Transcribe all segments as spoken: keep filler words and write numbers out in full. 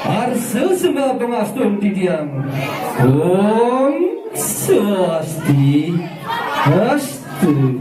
Arsa sembah pangastun titiang. Om Swasti. Astu.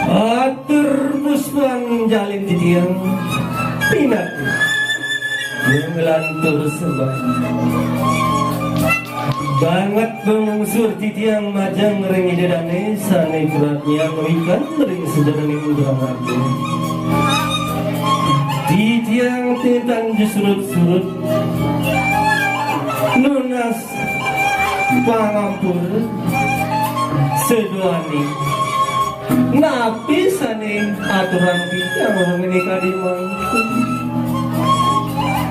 Atur muspan jalin titiang pinat yang ngelantur sembah. Banget bungsur titiang majeng ring Ida Dane sane pradnyan wikan ring sajeroning drama. Titiang tintan jus surut-surut nunas pangampura seduaning. Napi sane aturang titiang ring kadi mangkin?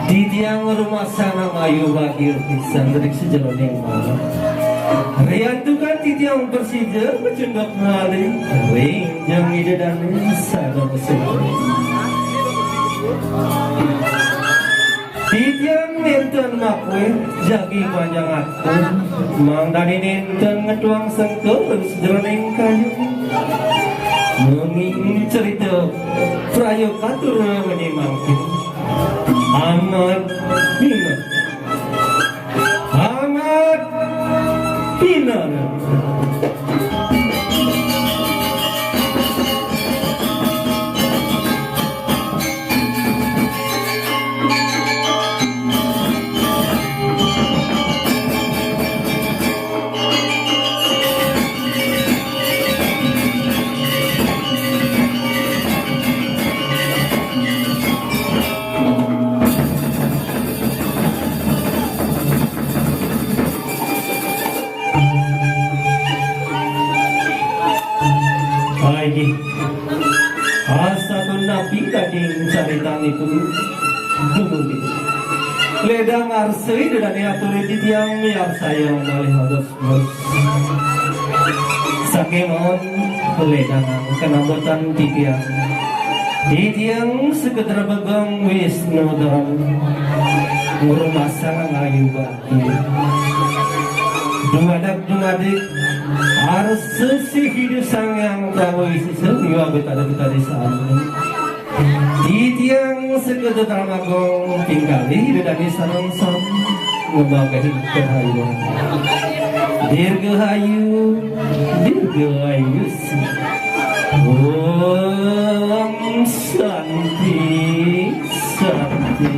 Titiang rumasanang ayu bagia pisan ring sajeroning malam. Riantukan titiang prasida macunduk malih ring jeng Ida Dane Sada Mesu. Titiang nenten makuih jagi panjang atur, mangdane nenten ngetuang sengkel sajeroning kayu. Nanging cerita praya katur mene mangkin. Amat pinat. Amat pinat. Inggih. Asapunapi daging caritanipun dumunung. Ledang arsa Ida Dané aturi titiang miarsayang malih ados. Sakémaon ledang kanambetan titiang. Titiang Sekedra Bagong Wisnu Daran ngrumasang ayu. Dumadak dumadik arsa sih Ida Sang Hyang Prabu Wisesa miwah Betara Betari sami. Titiang Sekeda Drama Gong tinggalih Ida Dané sareng sami ngemakehin kerahayuan. Dirgahayu, dirgahayu. Om Santi, Santi, Santi.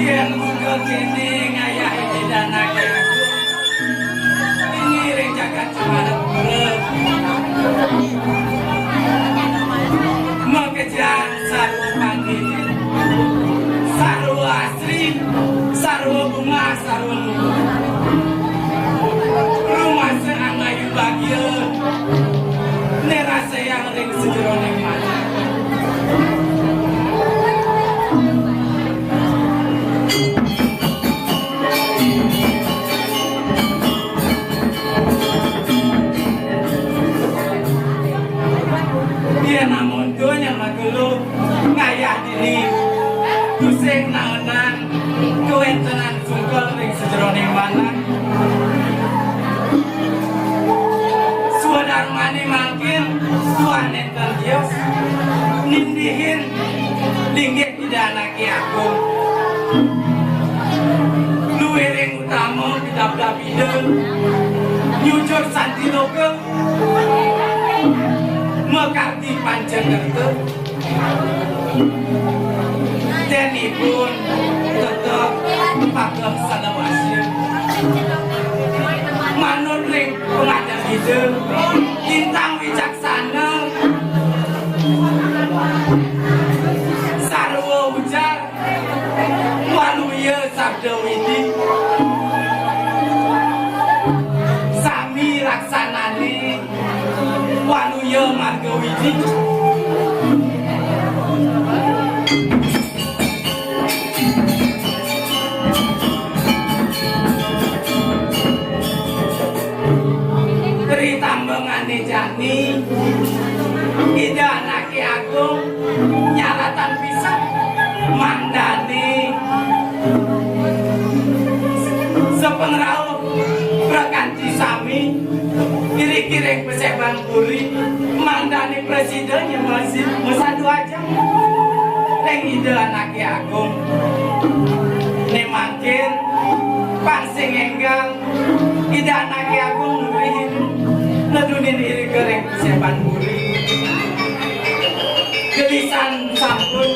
Yén buka kéné ngayah ini danaké aku, ini ring jagat Cemara pura. Makejang sarwa panggih, sarwa asri, sarwa bungah, sarwa luhur. Rumasa anggayu bagia, nirasayang ring sajeroning manah. Yén amonto nyama kelo ngayah dini, tusing naenan kawéntenan sungkel ring sajeroning manah. Swadarmané mangkin tuah nénten tios nindihin linggih Ida Anaké Agung. Luiring utama pidabdab Ida, nyujur santi loka, makardi panca kerta. Dénipun tetep pageh salawasya. Manut ring pangandikan Ida, lintang wicaksana, sarwa ujar, waluya sabda widi. Sami laksanané waluya marga widi. Ri tambangané jani, Ida Anaké Agung nyaratan pisan mangdané sapangrauh prakanti sami, iriki ring paséban puri, mangdané prasida nyemasi masadu ajeng ring Ida Anaké Agung. Né mangkin pang sing énggal Ida Anaké Agung nurin nedunin irika ring paséban puri. Gelisan sampun.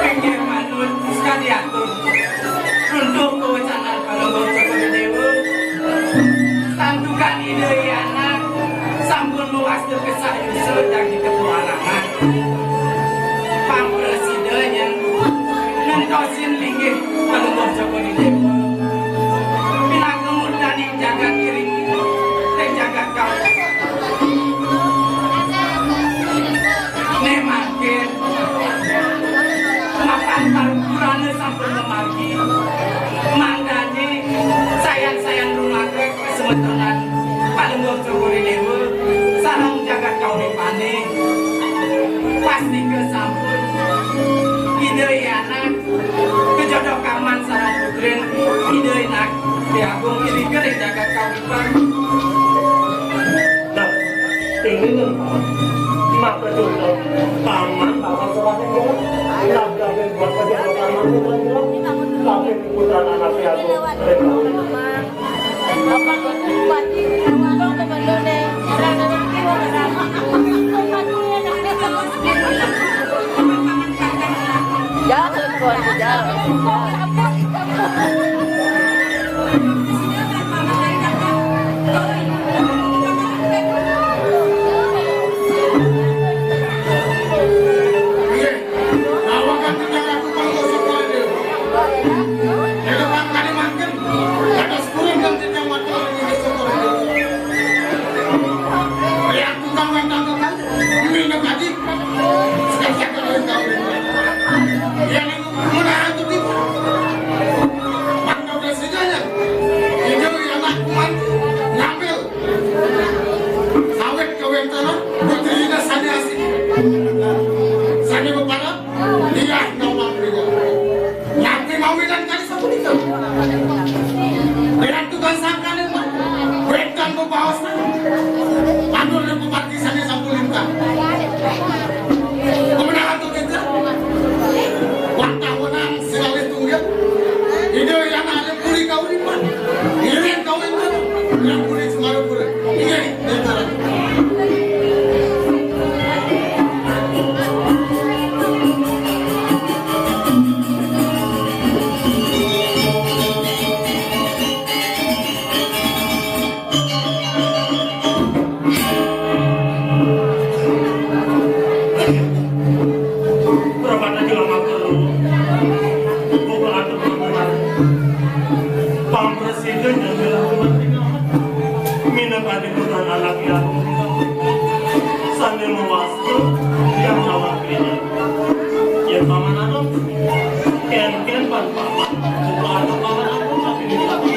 Inggih manut sekadi atur. Runtuh kawecanan Palungguh Cokor I Déwa. Santukan Ida I Anak sampun mawasta kesah yusa jagi kepuarangan. Pangprasida nyen nentosin linggih Palungguh Cokor I Déwa. Pinaka murdaning jagat iriki, ring jagat kau. Né mangkin, mapan paripurana sampun mamargi, mangdané sayan-sayan dumagreg pasemetonan Palungguh Cokor I Déwa sareng jagat kauripané. Pastika sampun Ida I Anak kajodoh kaman sareng putrin Ida I Anak Agung irika ring jagat kauripan. Nah, tinggalin maka contoh paman bakal serahin gua. Labdabin buat kerja paman itu kan gua. Tapi putran anak piatu. Jangan, jangan. Menahan tuh kita. Mangda presidenya. Injil anak kuman ngambil sawit kawéntenan putrina sané asih. Sané beparab, liah nawang liah. Nganti mawinan kali sapunika. Dengan tukang sangkané, Pak. Wénten bebaosan. Mandur ring pemargi sané sampun lintang. Pemenahan tuh kita. Wantah wenang sinalih tunggil. Ida yang ada puri kauripan. Ngiring kawin. Yang puri Semarapura. Inggih, lintang. Prabata jelema kelu, buka atur panggungan. Pampresida nyambi laku menteri ngamat. Minakadi putra anak yang sané mawasta yang nawang kenya. Yén paman anom, kénkén pan paman, buka atur paman anom, tapi di belakang.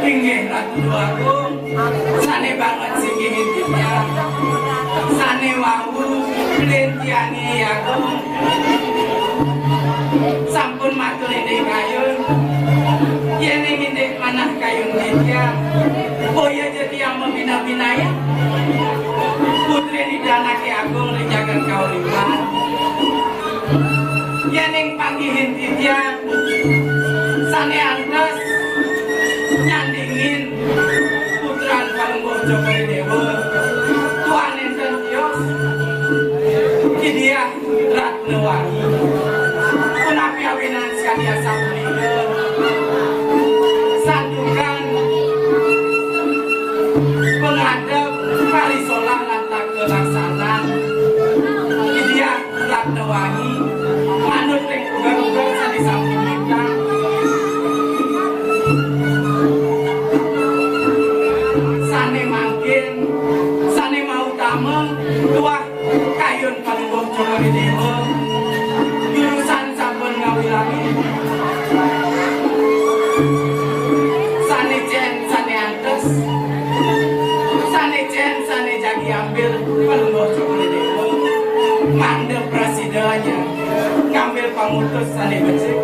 Inggih, Ratu Déwa Agung. Sané banget singgihin titiang. Sané wau nglintiangé agung. Sampun matur indik kayun. Yéning indik manah kayun titiang, boya ja tiang mabina-binayang. Putri Ida Anaké Agung ring jagat kauripan. Yéning panggihin titiang sané antes nyandingin putran Palungguh Cokor I Déwa, tuah nénten tios, Ida Ratnawangi. Punapi awinan sakadi asapunika? Santukan pangadeg, parisolah lan takalaksanan. Ida Ratnawangi, manut ring uger-uger sané sampun lintang. Sané mangkin, sané mautama, tuah kayun Palungguh Cokor I Déwa, jurusan sampun ngawilangi. Sané cén, sané antes, sané cén, sané jagi ambil Palungguh Cokor I Déwa. Mangda prasida ngambil pangutus sané becik.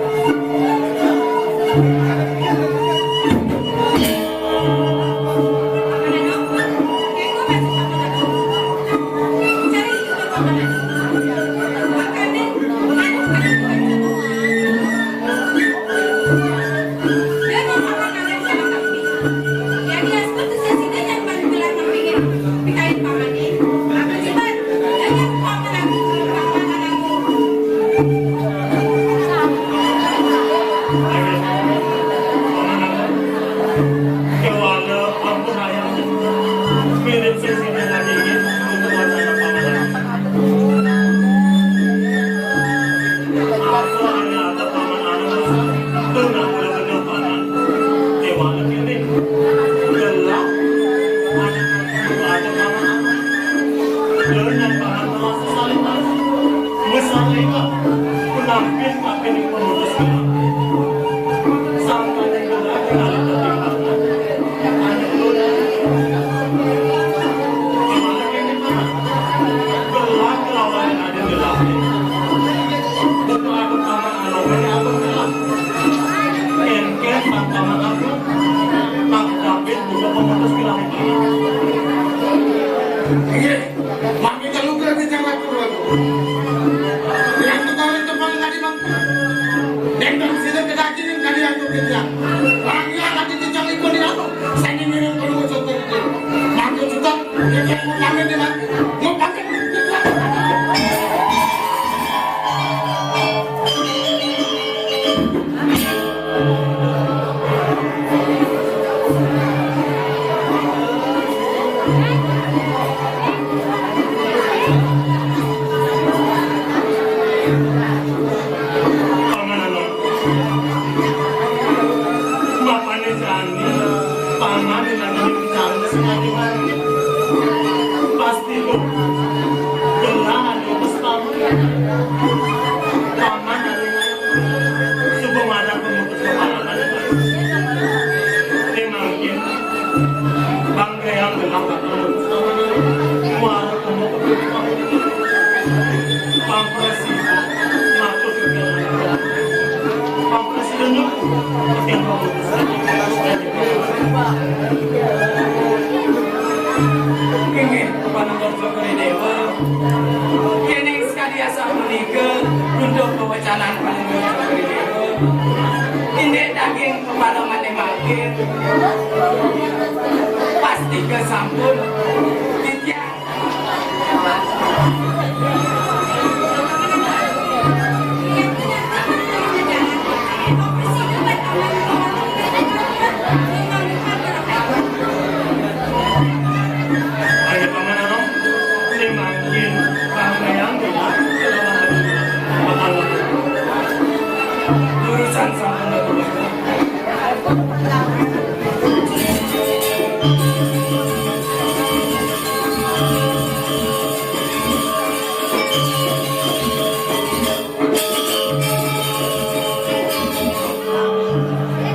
Paman Agung, Pak David, buka pemutus wilayah. Iya, mami kalau ke bicara keluar. Yang tukar itu paling tadi, Bang. Yang dalam sini kita kirim kali yang kerja. Orang yang lagi dicari pun di apa? Saya ini minum perlu contoh itu. Maka juga, dia mau pamit dia, Bang. Mau pamit. Paman Anom, bapane jani, paman nang bicara sing ati-ati. Pasti kok. Gelah anu wis paman. Paman anu suba madan pemutus kepala. Ini mangkin Bang Gayam dengan Pak Tulus. Muara pemutus kepala. Pampres itu, maksud itu, pampres itu, yang pemutus. Inggih, Panunggal Cokor Dewa. Yening sakadi asapunika, untuk pewecanan Panunggal Cokor Dewa. Indik daging kepala mane mangkin. Pastika sampun. Titiang. Ayo, Paman Anom, sing mangkin, Paman Yang, urusan sampun.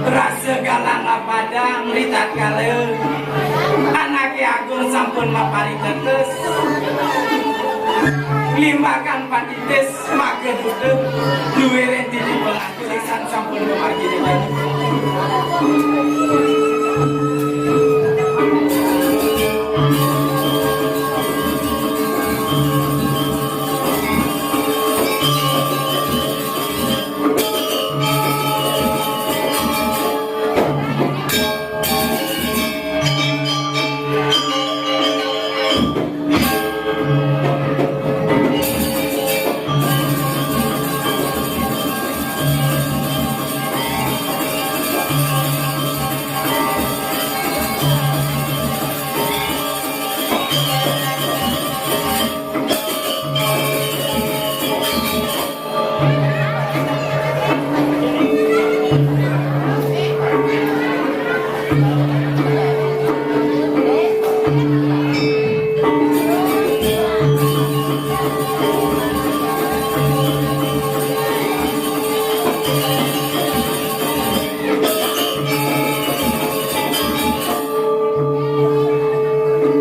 Rasa galang apadang ritatkala anake agung sampun maparitetes, limbakan patitis maka duda luwiring titi pengaku. Lisan sampun mamargi.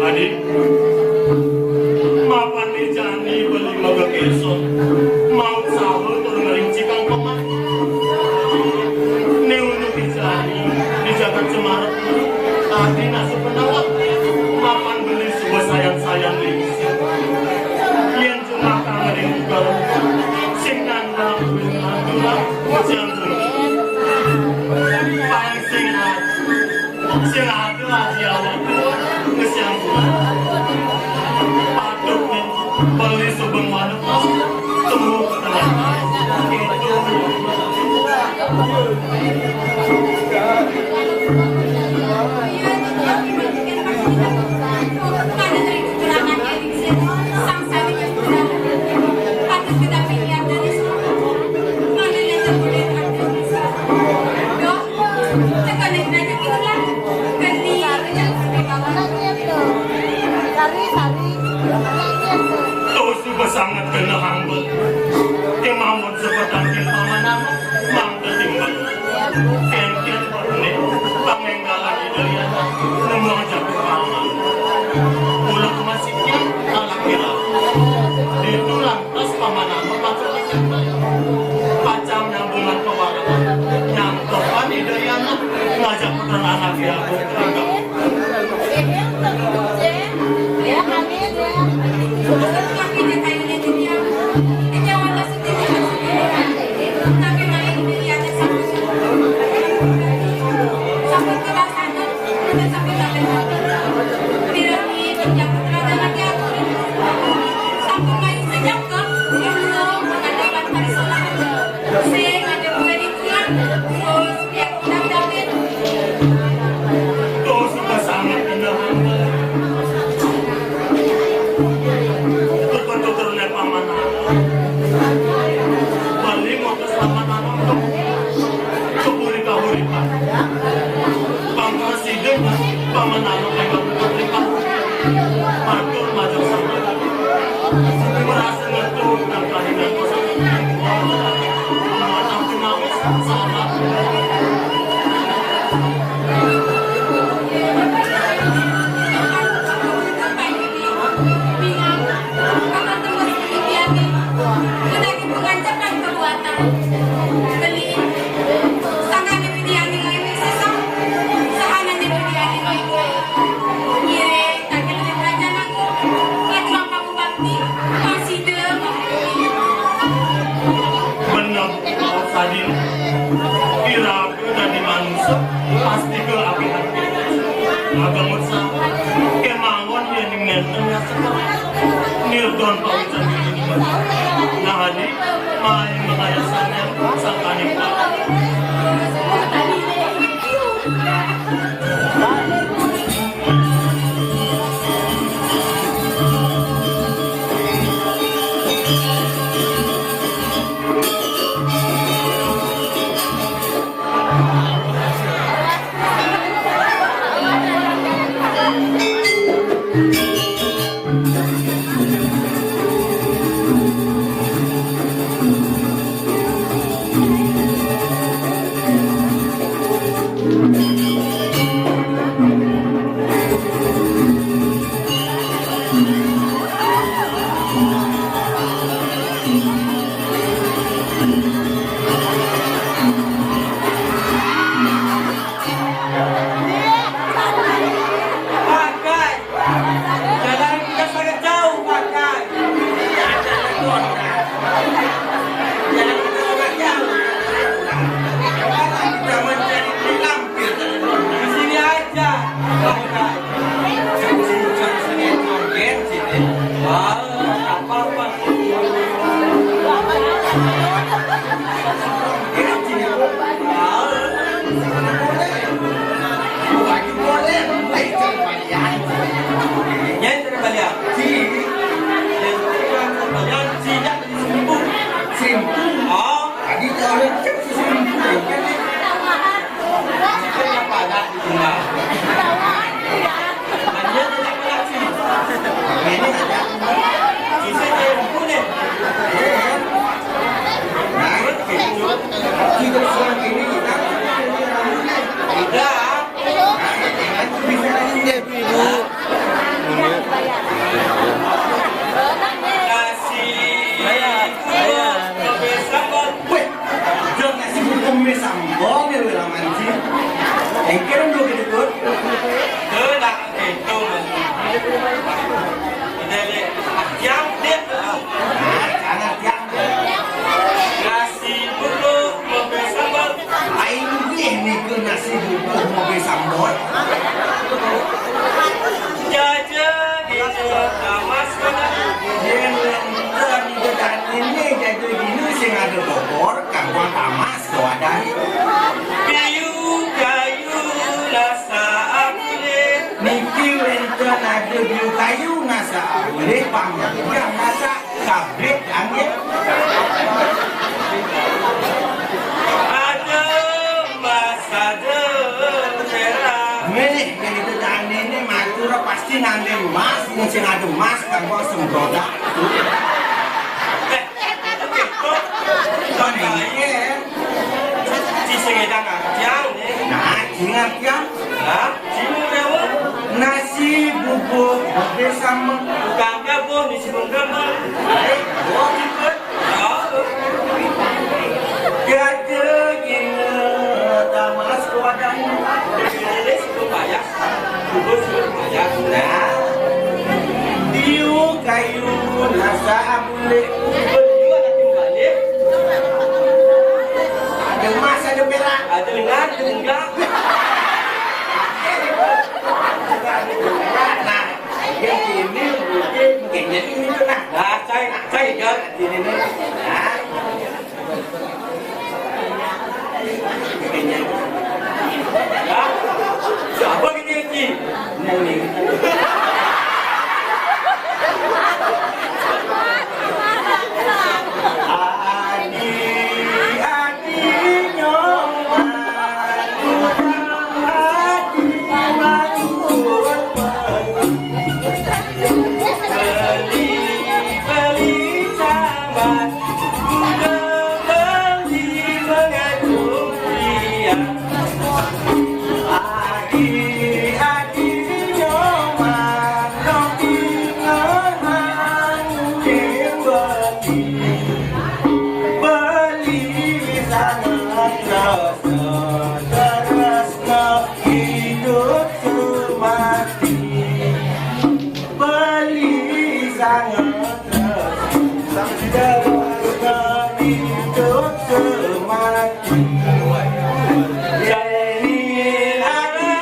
Adi, mapan jani beli magagesa, mau saur tur ngerincikang paman. Né unduk jani di jagat Semarang, adi nasu penawak, mapan beli suba sayan-sayan lingsir. Yén cuma kang ring ugal, sing nandang tulang, sing pang sing ati. Sing ada aji awak tua, ngesiang bulan. Patut nih, beli subeng manuk, temu tengah. Sari, sari. Tuh, suba sanget kena hamba. Kemawon sepetan king paman anom, mangda timbang. Kénkén warné, pangénggalan Ida Hyang, nembang jago paman. Uluk masihnya, anak kira. Ditu lantas paman anom patut dicambet. Pacang nyambungan pewarangan, nyangkepan Ida Hyang. Ajak putra anak ya. Tuh, sudah sangat indah. Betul-betul paman. Bali mau keselamatan untuk keburi kahuripan. Pangkas hidup, paman anu memang betul-betul. Matur, matur sama. Merasa ngetuk, dan kalian kosa. Sama. Bener, sadin. Ira Dadi manusa pasti ke api hati. Agama sa kemawon yen ning nenten ya sekar. Nirdon pawican ini. Nah, adi main mengayasannya sangkaning. Pakai. Jalan kita sangat jauh, pakai. Iya, jalan kota. Jalan kita sangat jauh. Kita mencari lampir dari kota. Di sini aja, pakai. Sama sini, sama sini, joget sini. Wah, apa-apa. Ibu. Nasi. Weh, nasi bubur sambal ya, weh, laman sih. Engker dulu gitu, Bud. Tuh, nak. Itu. Ida le, tiang dia. Nah, jangan tiang. Nasi bubur, kopi sambal. Aing nggih niku nasi bubur, kopi sambal. Jaja, jaja, tamas, mana? Yen lentera di gedang ini, jaja dini sing ada bobor, kanggo tamas. Soadari. Biu kayu rasa aku le. Niki wénten ada biu kayu rasa aku le, panggang rasa kabéh anggé. Ada mas, ada merah. Milih yang itu tadi ini matur pasti nanti mas, mungkin ada mas, kan kok sembodak. Kon iya. Ci sing édang artian, né. Nah, ci ngartian. Hah? Ci mau jawab. Nasi bubuk, bubé sama. Tukang gabung di sibung gabung. Eh, oh, gitu. Oh. Gajah gila, tamas kuadang. Enggak. Nah, yang ini mungkin, mungkin jadi ini tuh, nah. Lah, saya, saya enggak ini nih. Nah. Mungkin jadi. Ya. Siapa gini, Ci? Mungkin. Adi, adi, nyoman. Beli, beli sambat, kuda beli mengacung pria. Adi, adi nyoman, roti nyoman, beli, beli sangat rasa, terasa hidup semati. Beli sangat terasa, terasa hidup semati. Jadi, arahnya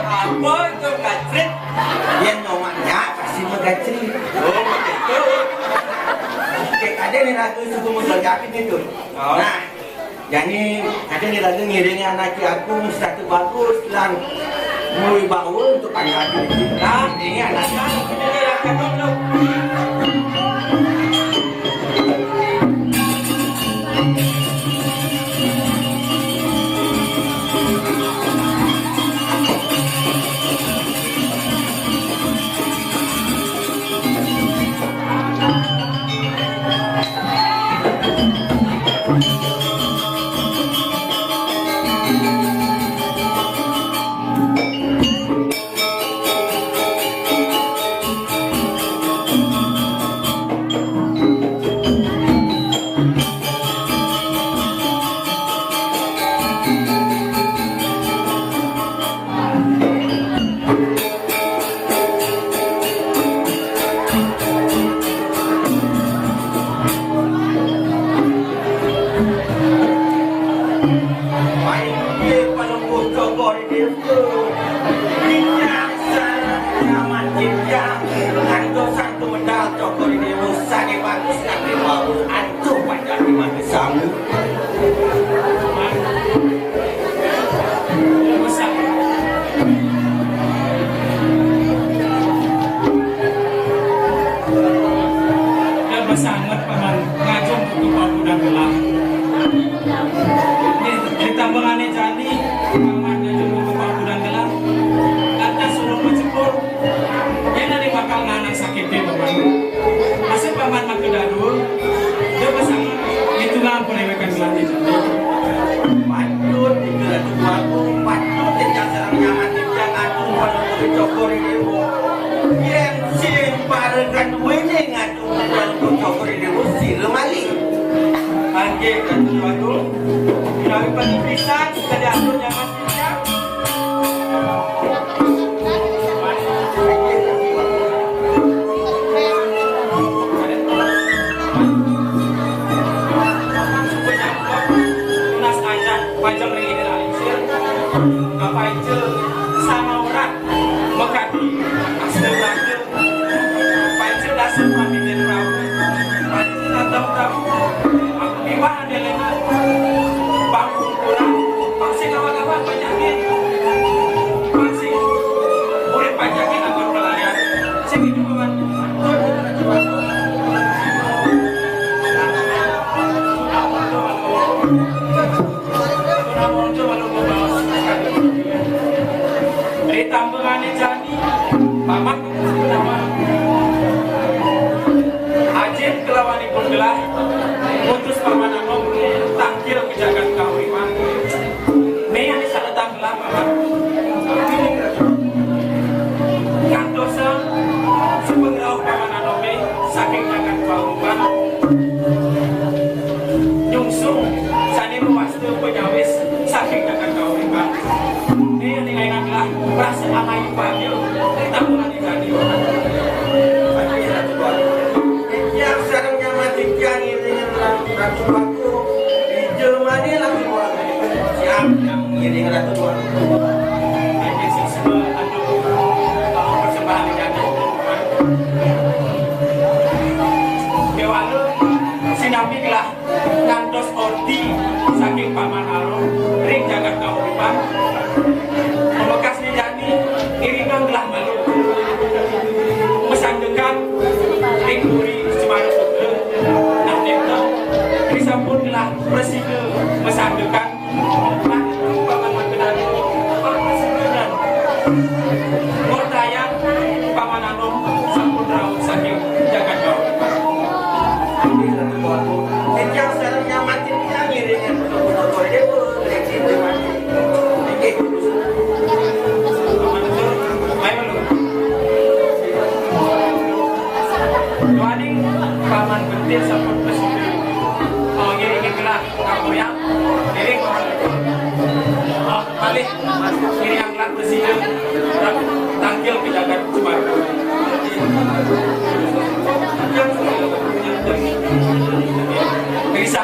Apa itu kacrit? Yang nomornya pasti mau kacrit. Oh, begitu. Oke, ada nih lagu suku Musuh Japit itu. Oh. Nah, jadi ada nih lagu ngiringi anak aku satu bagus dan mau bawa untuk anak aku. Nah, ini anak aku. Ini lagu dulu. Dia besanget paman ngajum butuh paku dan gelang. Di, di tambengane jani paman ngajum butuh paku dan gelang. Kata suruh menjebur. Dia dari bakal nganak sakit dia paman. Masih paman makin dadul. Dia besanget itu lah perewekan gelang itu. Patut itu ratu baru. Patut dia sarang nyaman dia ngadu pada cokor ini. Yen sing parekan duwene ngadu pada cokor ini sira mali. Mangke kadu anu. Kami pati pisan kada anu nyaman pisan. Tunas aja, pajang ring ini lah, Cil. Bapak Icil sama orang mekati. Ri tambengane jani, Paman Ajin kelawanipun gelah, putus Paman Anom tangkil ke jagat kauripan. Ane saletang gelah, Paman. Ngantosa sumengrauh Paman Anome saking jagat kauripan. Nyungsung sane mawasta panyawis saking jagat kauripan. Ane ngainang gelah, prasa angai bahagia, ri tambengane jani. Yang sareng nyamati tiang ngiringan Ratu Batu. Di jelmane Ratu Batu. Siap yang ngiring Ratu Batu. Ini siswa anu, eh, persembahan jani. Kewala sinambi gelah ngantos orti saking Paman Anom ring jagat kauripan. Pamekasne jani ngiringang gelah malu. Masandekan ring puri Semaraputra. Nah, nenten risampun gelah prasida masandekan. Nah, Paman Mangkunegara, Paman Mangkunegara. Ngortayang Paman Anom sampun rauh saking jagat kauripan. Titiang sareng nyamatin tiang ngiringan putra-putra dewa, nggih. Paman Anom, ayo lu. Duaning Paman Bentil sampun prasida. Oh, ngiringan gelah. Kamu ya, diri kawan itu. Oh, balik. Ini yang gerak besi ya. Tangkil ke jagat Sumargo. Bisa.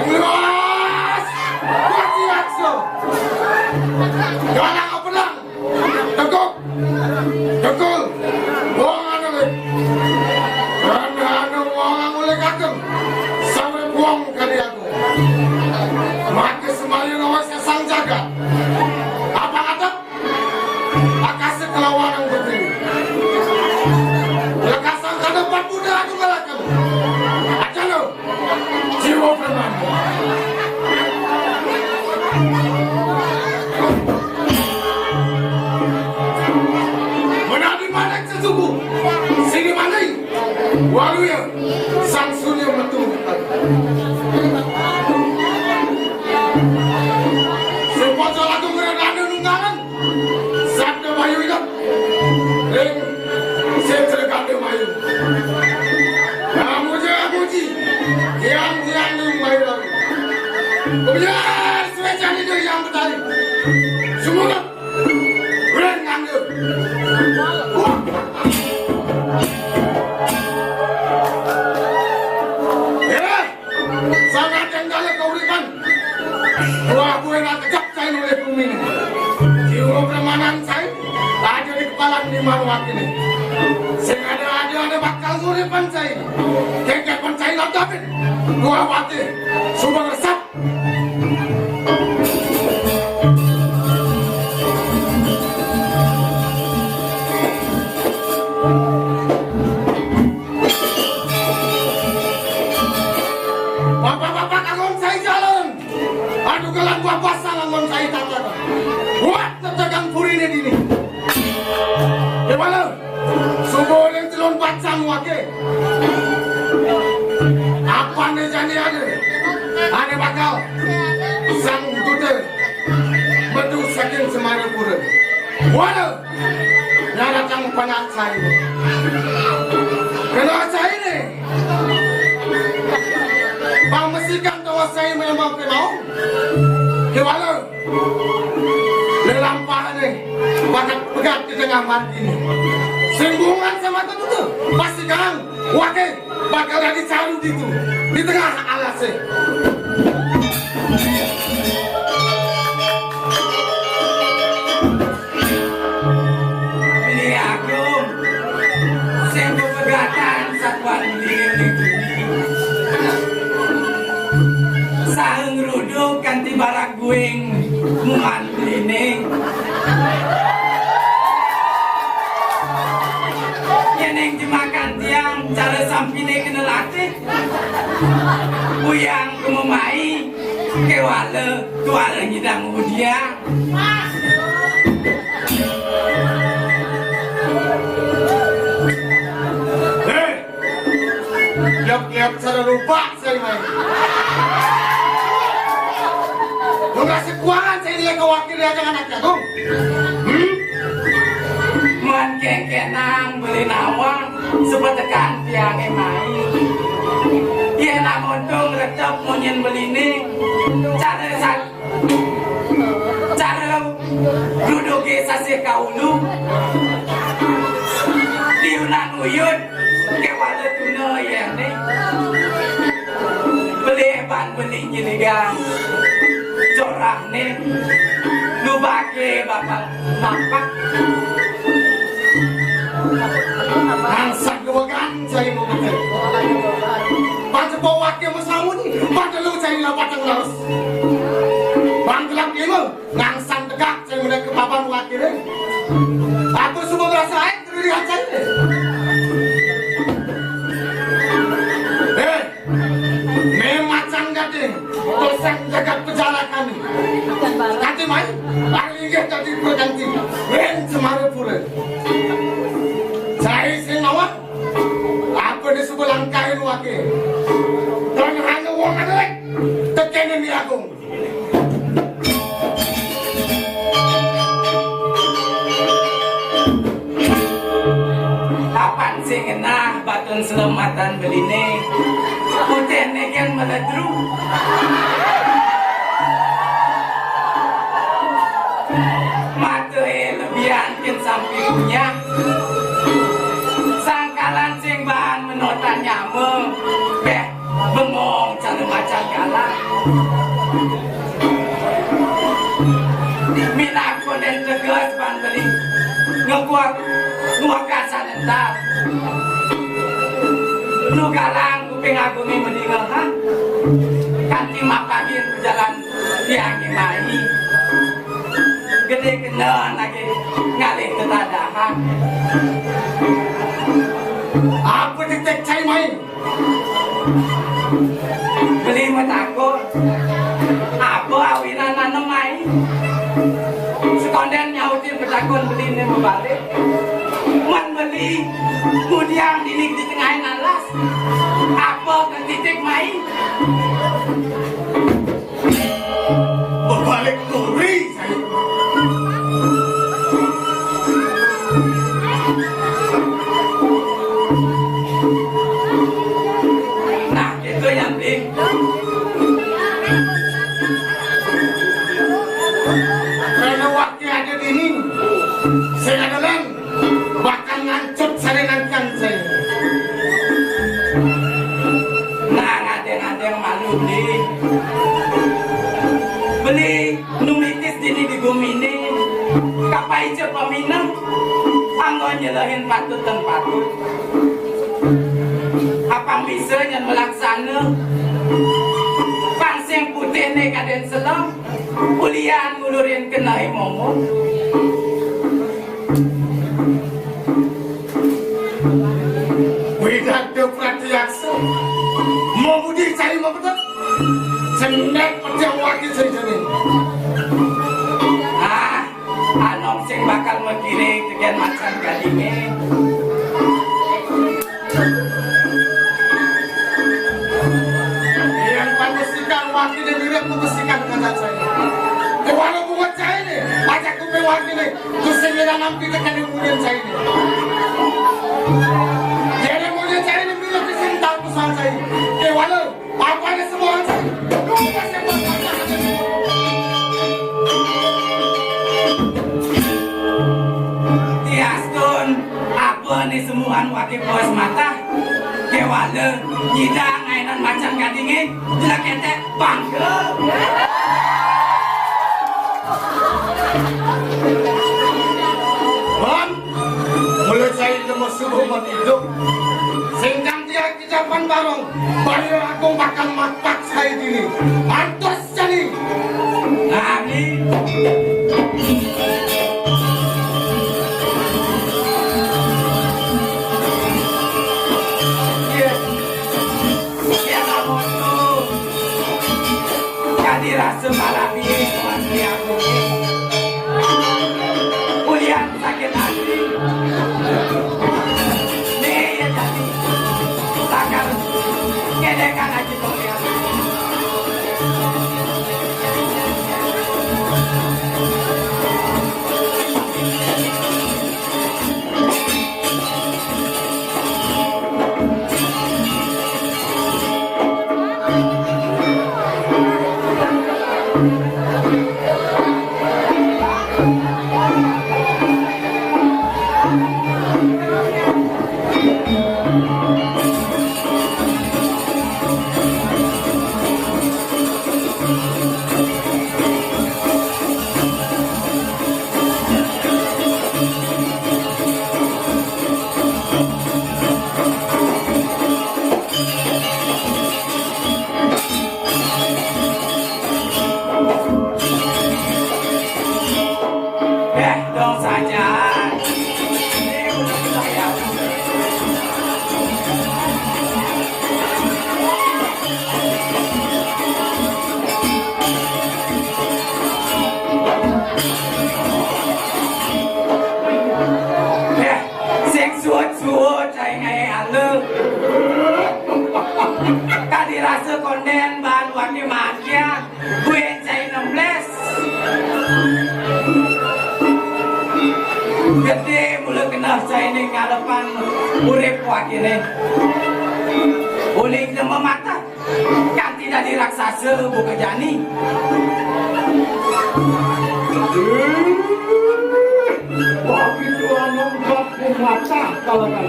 Luas! Kuat, kuat, so. Galang apa lang? Teguk. Tegul. Wong anu lik. Karena anu wong anu lik ageng. Sampai wong kali aku. Mati semaya ngawas sang jagat. Apa kata? Akase kelawan ang putri. Lekasang kadepan Buddha anu ngalaken. Aja lo. Jiwa Brahmana. Menadi manik sesuku. Sini mani. Waluya. Sang Surya metu. Sing paca lagu ngredane nunggangan. Sabda Bayu Idep. Ring Sitra Ganda Mayu. Namuja muji. Yang yang ning Bayu Lawi. Kemudian suwe jani yang betari. Sumurup. Ring nganggur. Wah. Eh. Sangat kendala kauripan. Wah, kuwi nak kejak saya oleh bumi ini. Jiwa permanan saya ada di kepala lima wakil ini. Sing ada ada ada bakal nguripan saya. Kengkek pun saya lantapin. Dua mati. Sudah resap. Bapak-bapak, anggon saya jalan. Aduh, kelan bapak salah anggon saya tata. Buat tetegang puri ini dini. Gimana? Subuh yang celon pacang wake. Apa Ané bakal Sang Duta metu saking Semarapura. Wala, nyaratang panak cai. Kena cai né. Pamesikan tawa cai memang kenal. Kewala. Lelampah né, bakal pegat di tengah mandi. Singgungan sama tu tu. Pasti kang, waké bakal dadi caru ditu, di tengah alasé. Beli Agung, sing pepegatan satuan beli ning bumi. Saha ngruduk kanti barak guing muman beliné. Yéning jemakan tiang cara sampiné kena latih, buyang kememai, kewala tuara nyidang udiang. Hei! Liap-liap cara lupa saya main. Lu nggak sekuangan saya dia ke wakil dia jangan anak jagung. Hmm? Man kengkenang beli nawang sepetekan tiangé mai. Yén nak untung retep munyin beliné. Cara sa-, cara ruduké sasih kaulu. Liunan uyut kewala tuna yéné. Beli ban beli nyiligang. Jorahné lubaké bakal mapak. Angsak gewegan cai mumete. Pada bawaké mesamun, pada lu cai lapatang laus. Bang gelap lima, ngangsan tegak cai mulai ke papan waké. Aku semua berasa air kediri cai. Eh, Né macan gading, tosang jagat pejalakan. Kanti mai, ari inggih dadi perganti. Ring Semarapura. Cai sing nawang, apa disuba langkahin waké. Don hana wong adelik, tekenin Ni Agung. Kapan sing ngenah batun selematan beliné, putihné gén meledru. Mataé lebihan gén sampi kunyah. Sangkalan sing baan menotan nyama, béh bengong cara macan galah. Minakon dén teges pan beli ngekuak nguakasan entar. Nu galang kuping agungé mendingehan. Kanti mapagin jalan tiangé mai. Gedé kena lagi ngalih ketadahan. Apa titik cai mai? Beli matakon, apa awinan ané mai? Sekondén nyautin petakon beliné mabalik. Man beli ngudiang dini di tengahing alas, apa ka titik mai? Bebalik turi saya. Nah, itu yang penting. Karena wakil ada dini, saya ada lang. Bakal ngancut saré nangkang saya. Nah, ngadéng-ngadéng malu beli. Beli nu mitis dini di guminé. Kapaica paminem anggon nyelehin patut dan patut. Apang bisa nyén melaksana. Pansing putihné kadén selem. Ulian ngulurin kenai momong. Widada Pratyaksa. Momudi cai mabetet. Cendet pejang waki cai jani. Ah, anom sing bakal makiring tegén macan gadingé. Yang panusikan Akhirnya mirip ku besikan dengan saya. Kewala bunga saya ini, ajak ku pewa ini, ku sing ira nampi tekan yang mulia saya ini. Jadi mulia saya ini mirip di sini tahu pesan saya. Kewala, apa ini semua saya? Lu kasih apa? Tiastun, apa ni semua anu ake pos mata? Kewala, nyidang ainan macan kadingin, jelek ketek, bangke. Bang, mulai saya lemes subuh mati hidup. Singkang dia kijapan barong, bari aku bakal matak saya diri. Antos jadi. Nani? Iya. Iya, kamu tuh. Kadi rasa malam ini, Tuhan, di aku. Ulian sakit hati. Nih, ya, jadi. Takkan. Kedekan aja, Tuhan, ya. Eh, dong saja. Eh, sing suut-suut, cai ngai alu. Kadi rasa konden ban wake makia, buin cai enam belas. Gede mula kena cai ni ngalepan urip wake ni. Uling kena mata. Kanti dadi raksasa buka jani. Wah, itu anak bab pemata kalau kan.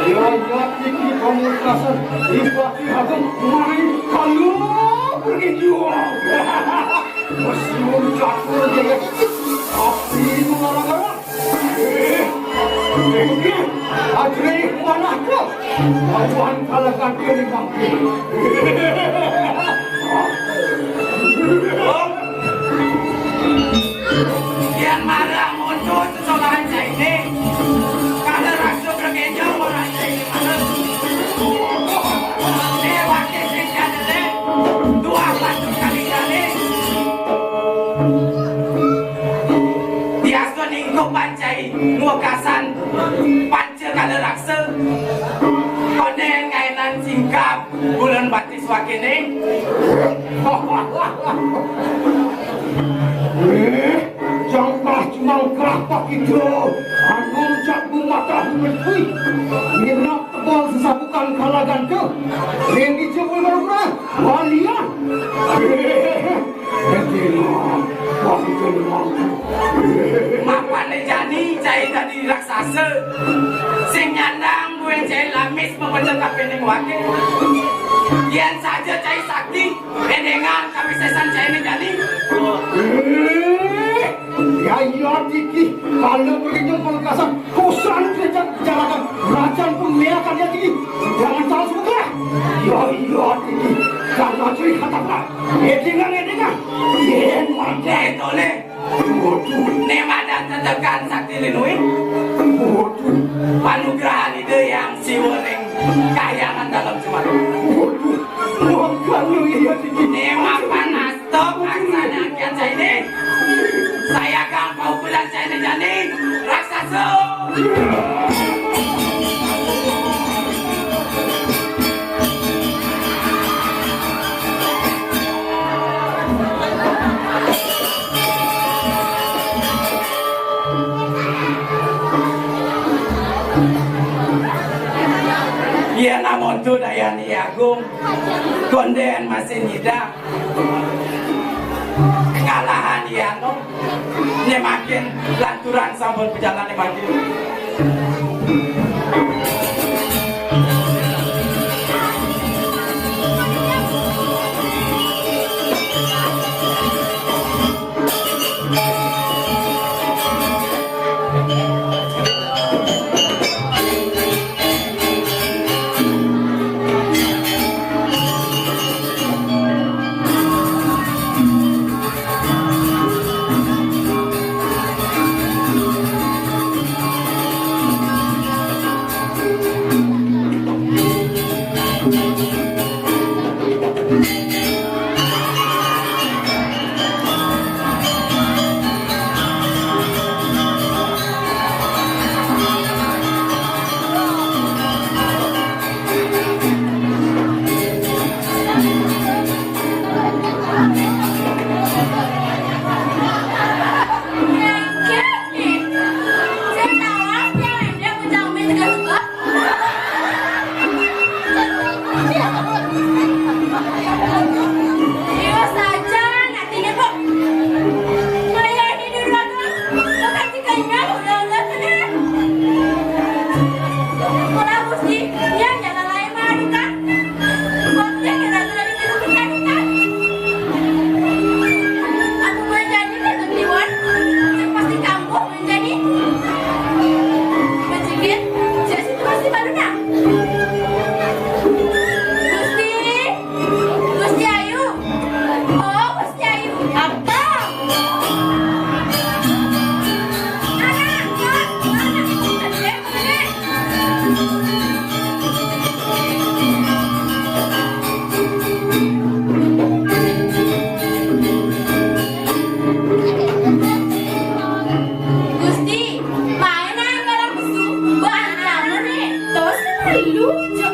Ya, ya, tiki kamu kasar. Ibati aku main kalau pergi jual. Mesiun catur dia. Api mengarang-arang. Eh, eh, Adri, mana kau? Lawan kalahkan dia ni bangkit. Yang marah muncul sesolah cai ni. Kalau rasa berkenyang orang cai ni mana? Ni wakil sing jadi ni. Dua puluh kali kali. Biasa ningkup pancai, ngukasan panca kala raksa. Konden ngainan singkap bulan batis wakene. Eh, jangkah cumang kerah pak itu. Anum cak bumata humet kui. Minap tebal sesabukan kalagan ke. Ringi jebul berubah. Walian. Mapan jani cai dadi raksasa. Sing nyandang buin cai lamis mapecah kapining wake. Yen saja cai sakti, endengan kawisesan cai ne jani. Eh, ya iya diki, kalau begitu pelepasan kosan kerja jalakan rajan pun meakan ya diki. Jangan salah sebelah. Ya iya diki, karena cai katakan. Edengan, edengan. Yen manja. Eh, tole. Waduh. Ne madan tetekan sakti linui. Waduh. Panugrahan Ida Yang Siwa ring kahyangan dalam cemara. Waduh. Makanya iya diki. Ne mapan astok aksana agian saini. Saya kang paukulan saini jani. Raksasa. Dayani Agung, kondén masih nyida. Kengalahan Ianu, né makin lanturan sampun pejalan né makin. Aku manjani ka Tuan, sing pasti kambuh manjani. Bajigit, jas itu pasti baluna. Gusti, Gusti Ayu. Oh, Gusti Ayu. Apa? Anak, anak, anak. Gusti, main aja lah, Gusti. Buat kamu nih. Terus lucu.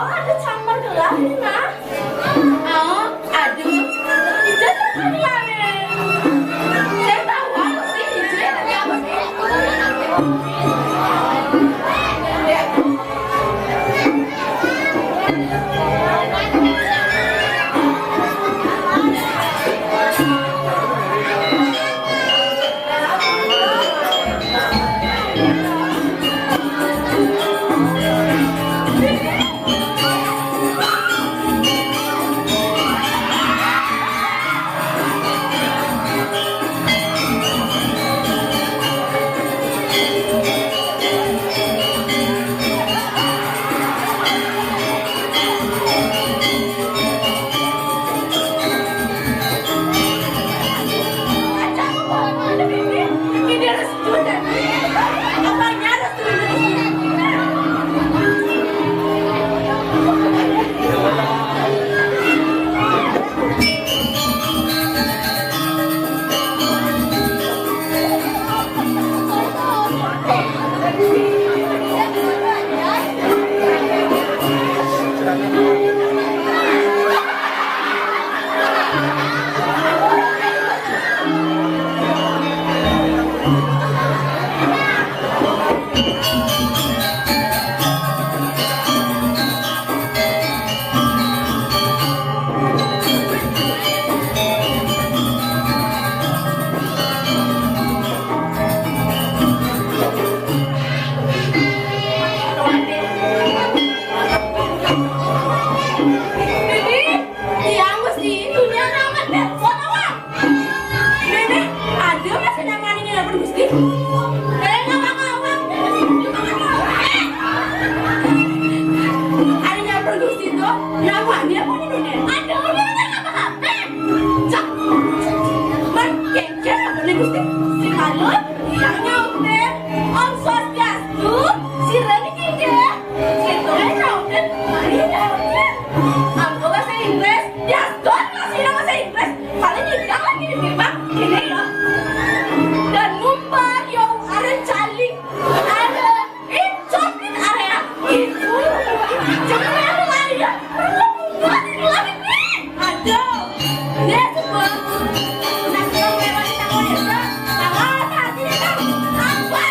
Ada camar gelah ini, Mas. Oh, aduh. Itu tuh kan lain. Saya tahu apa sih, itu yang apa sih? Iya, Gusti, dunia nang telepon awak. Nenek, ada masih nyaman ini dapat Gusti? Nenek, nggak apa-apa, awak. Ada nyaman Gusti tuh, nyaman dia pun ini, Nenek. Ada, udah, udah, nggak apa-apa. Eh, cak. Man, kengkeng apa nih, Gusti? Si Malut, yang nyautnya. Om Swastiastu, si Reni kengkeng. Gitu, eh, nyautnya. Mari, nyautnya. Anggo bahasa Inggris. Diaskon kasih nama bahasa Inggris. Paling ikang lagi di gerbang. Ini loh. Dan numpak yo, ada calik. Ada incopit area. Itu. Jangan ada lari ya. Perlu buat itu lagi nih. Aduh. Dia sebut. Nah, kalau lewat di tangan ya, Bang. Tangan hati ya, Bang. Apa?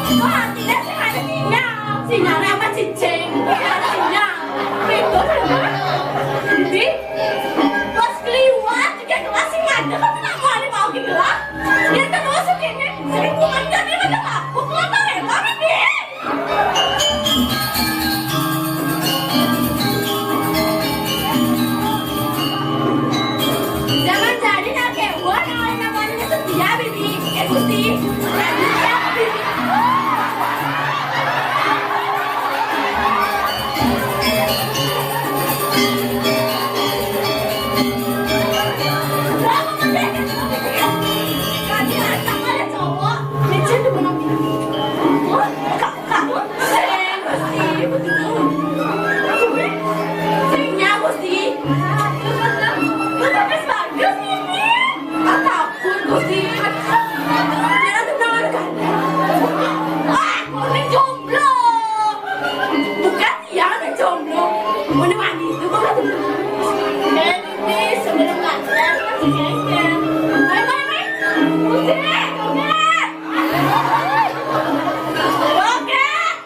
Kok hatinya sih ada sinyal? Sinyalnya apa, cicing? Ada sinyal. Itu. Jadi, pas keliwat, kayak kelas sih ngadeg, tapi nggak mau ada mau gitu lah. Dia kan masuk ini, sering bukan jadi macam aku, keluar dari kami, Bi. Jangan jadi nak kewan, yang namanya setia, Bibi. Eh, Gusti. Nah, Bibi, apa, Bibi? Gusti. Gusti. Gusti. Wah, murni jomblo. Bukan, iya, ada jomblo. Murni manis, itu kok ada jomblo. Eh, Bibi, sebelum pacaran, masih kengkeng. Ayo, ayo, ayo. Buset, joget. Joget.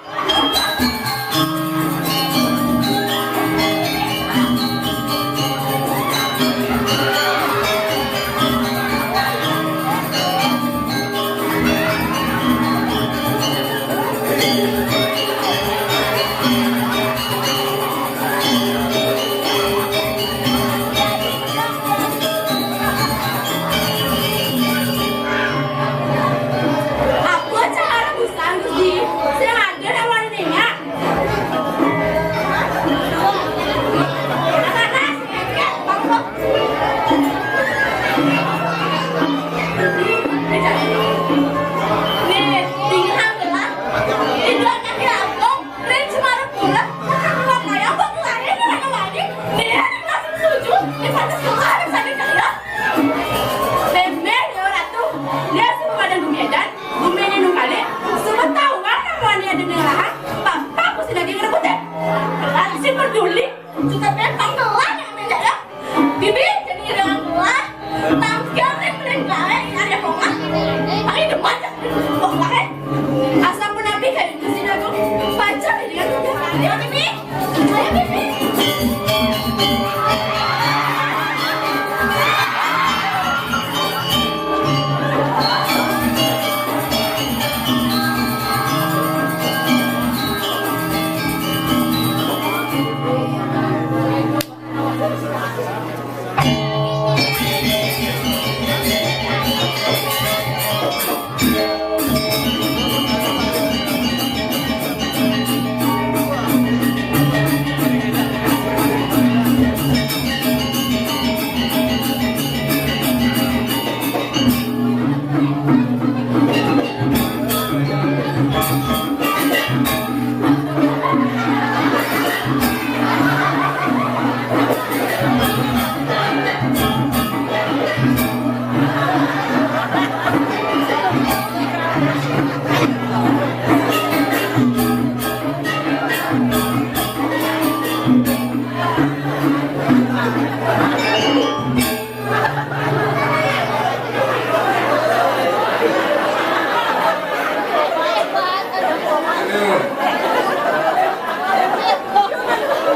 Peduli, juga memang telah yang menjaga. Bibi jadi orang tua. Tanggal yang paling baik ada rumah. Paling depan. Wah, baik. Asal pun nabi kayak itu sih aku. Pacar dengan sudah. Ayo, Bibi. Ayo, Bibi.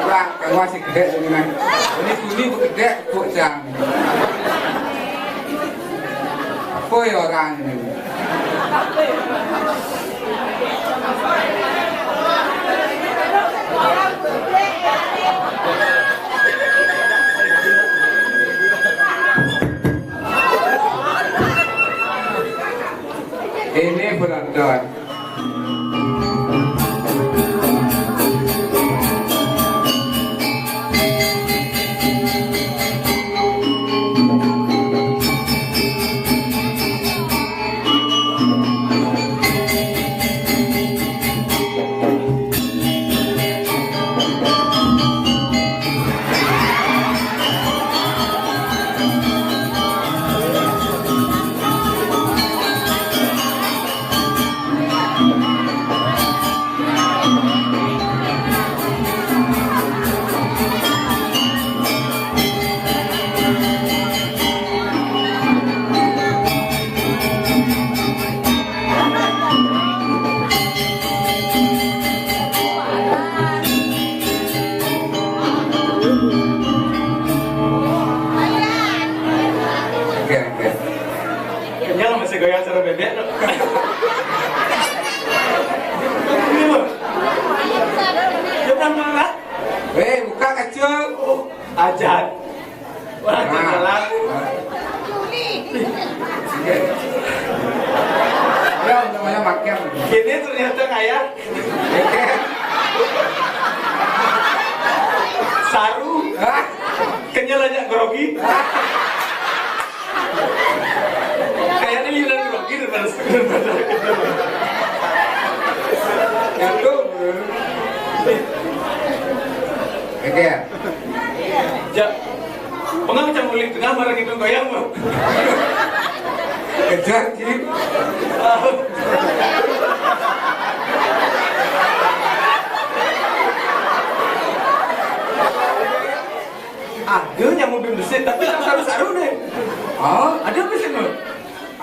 Orang kawan si kedek ni, nah. Ini sini berkedek, kok jam. Apa ya orang ini? Ini penonton. Oke, oke. Kenyang masih goyang cara bebek. Ini loh. Dia pelan-pelan lah. Weh, buka kaca. Oh, ajan. Wah, nah. Jalan. Ya, namanya makan. Ini ternyata kayak saru. Hah? Kenyal aja grogi. Kayaknya Yunan grogi daripada daripada. Itu. Oke. Ja, pengang cang uling tengah marang itu goyang, Bang. Kejar, Ki. Ada yang mau besit, tapi yang saru-saru deh. Oh, ada besit, Bang.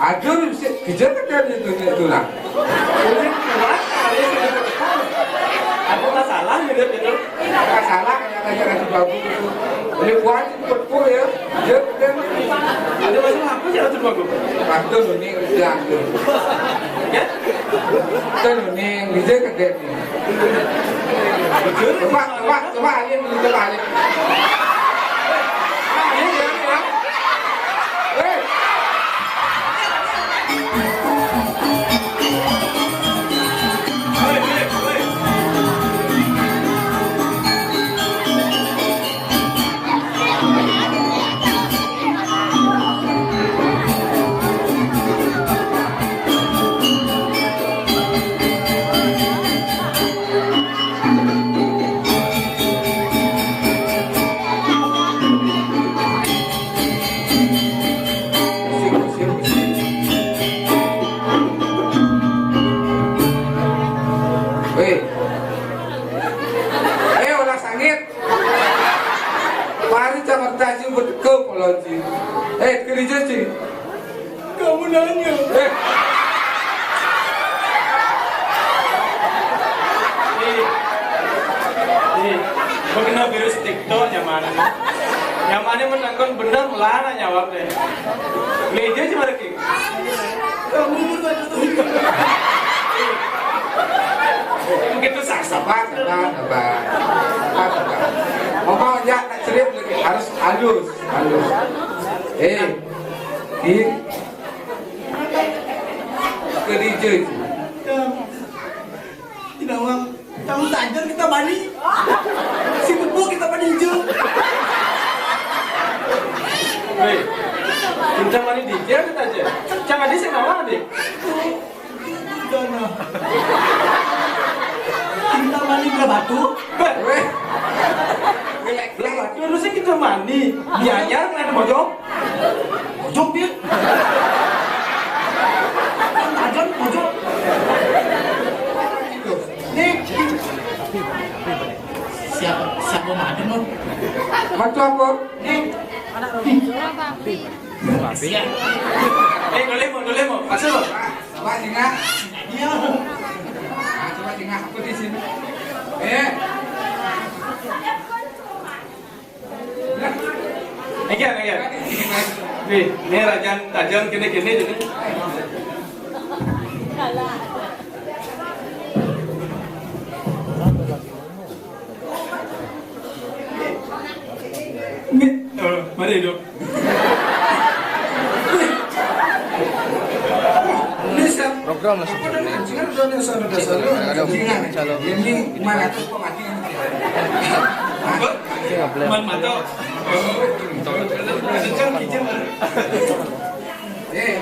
Aduh, si, kejar kan dari itu, itu lah. Kulit kuat, kulit kuat. Ada masalah gitu, gitu. Masalah kayak, kayak Ratu Bagu gitu. Kulit kuat, kuat, kuat ya. Dia kan. Ada masalah apa sih Ratu Bagu? Ratu ini udah tuh. Ya? Ratu ini, bisa ke dia nih. Coba, coba, coba, alih, coba, alih. Alih, ya, ya. Hei. Mari Jakarta sih, buat ke Pulau sih. Eh, kerja sih. Kamu nanya. Eh. Ih. Ih. Gua kena virus TikTok nyaman. Nyamannya menangkon bener, melarang nyawab deh. Meja sih, Marki. Kamu satu tuh. Mungkin tuh sah, sah. Sabar, sabar, sabar. Sabar, sabar. Ngomong ya, nak cerita lagi. Harus halus, halus. Eh, ini ke D J. Tidak, Bang. Kamu tajam kita bani. Si bebo kita bani hijau. Hei, kita mani D J kita aja. Jangan di sini, Bang, deh. Kita mani belah batu. Weh. Belah batu harusnya kita mani. Biar ngeliat bojong. Bojong dia. Tajam, bojong. Nih. Siapa, siapa madem lo? Batu apa? Nih. Siap. Eh, dolemo, dolemo. Masuk lo. Coba singa. Iya. Nah, coba singa. Apa di sini? Eh. Iki, iki. Nih, ini rajan tajam gini-gini jadi. Ini, oh, mari dong. Ini siap. Program lah. Apa namanya? Jangan, jangan, jangan, jangan. Ada hubungan, calon. Ini mana tuh pematian? Apa? Ini nggak boleh. Man Mato. Ada calon kijang. Eh,